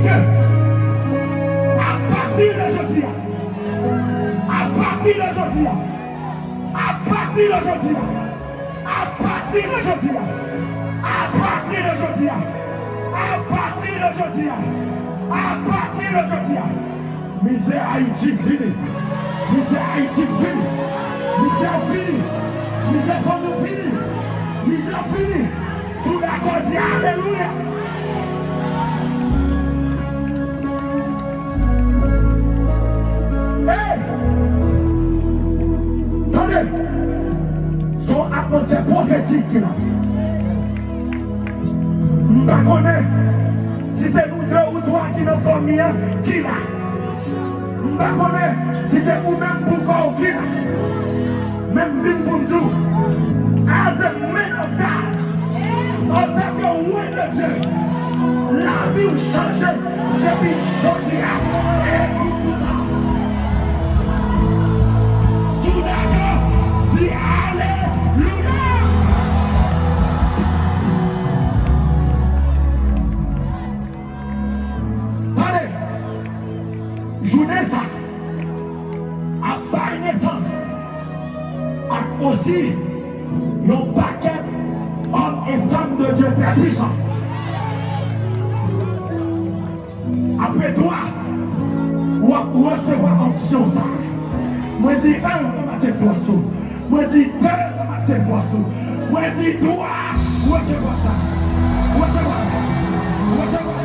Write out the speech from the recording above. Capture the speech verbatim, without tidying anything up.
Ke, apati de jodi a, apati de jodi a, apati de jodi a, apati de jodi a, apati de jodi a, apati de jodi a, apati de jodi a, mizè Ayiti fini. Mizè Ayiti fini. Mizè fini. Mizè fanmi fini. Mizè fini. Si w dakò, di alelouya. Hey! Tande! Se yon atmosfè pwofetik ki la. M pa konnen si se nou de ou twa ki nan fanmi an ki la. M pa konnen si se ou menm pou kò w ki la. Men m vin pou m di w, as a man of God, antanke wè de Dye, lavi w chanje depi jodi a e pou toutan. Si w dakò, di alelouya! Tande! Jounen sa ap bay nesans ak osi yon pakèt òm e fanm de Dye trè pwisan. Apre twa, w ap resevwa onksyon sa. Mwen di en, ranmase fòs ou. Mwen di de, ranmase fòs ou. Mwen di twa, resevwa sa. Resevwa. Resevwa.